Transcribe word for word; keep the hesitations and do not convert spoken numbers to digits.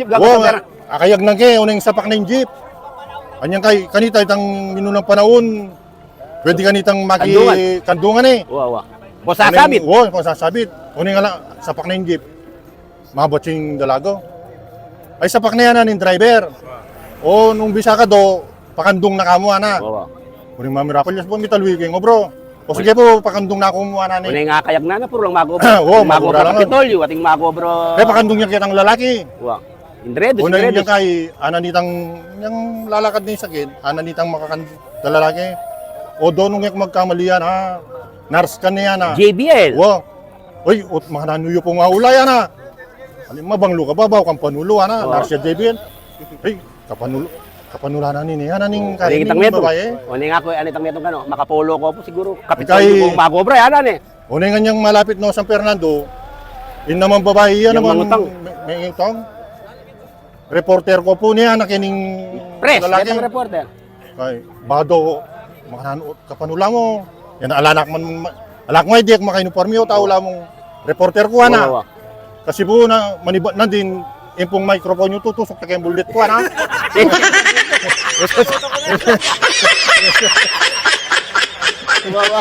Jeep, gago. Wo, sa pera. Akayag na ke, oneng sapak na ing jeep. Anyang kay, kanita itang minunang panaun, pwede kanitang maki-, kandungan, kandungan e. Wa, wa. Bo, sasabit. Oneng, wo, bo, sasabit. Oneng ala, sapak na ing jeep. Mabat sing dalaga. Ay, sapak na yan, ning driver. O, nung bisa ka do, pakandung na ka mu, ana. Wa, wa. Uling mamirapal, yes po, mitalwi keng obra. O sige po, pakandung na ku mu, ana ni. Oneng akayag na, na, puro lang mag-obra. Wo, mag-obra lang. Kapitolyo, ating mag-obra. E, pakandung ya ketang lalaki. Wa. Indredos, indredos. Oneng ya kay, ana nitang, yang lalakad ni sakin, ana nitang makakan-, lalaki. O, donung yak magkamalian, ha. Nars ka niyan, ha. J B L. Wa. Uy, ut makananu yu pung aulayan, ha. Alimabang lu ka babaw, kampanulu, ana. Wa. Nars ya J B L. Uy, kapanulu, kapanulu na nini, ana ning, o, kaya ning babae. Oneng aku, anitang metung kanu, makapolo ku pu siguru. Kapitolyo kung mag-obra, ana ni. Oneng anyang malapit no San Fernando, ing naman babae, yan naman mangutang. May, may utang. Reporter ku pu niya, ana kening lalaki. Press, ketang reporter. Kay, bado, makananu, kapanula mu. Yan, ala na ku man, ala ku nga, e, di ku makainupar mi, o, tau la mung reporter ku, ana. Wa, wa. Kasi pu na, manibat na din, ing pung microphone yu, tutusuk ta keng bullet ku, ana. Wa, wa.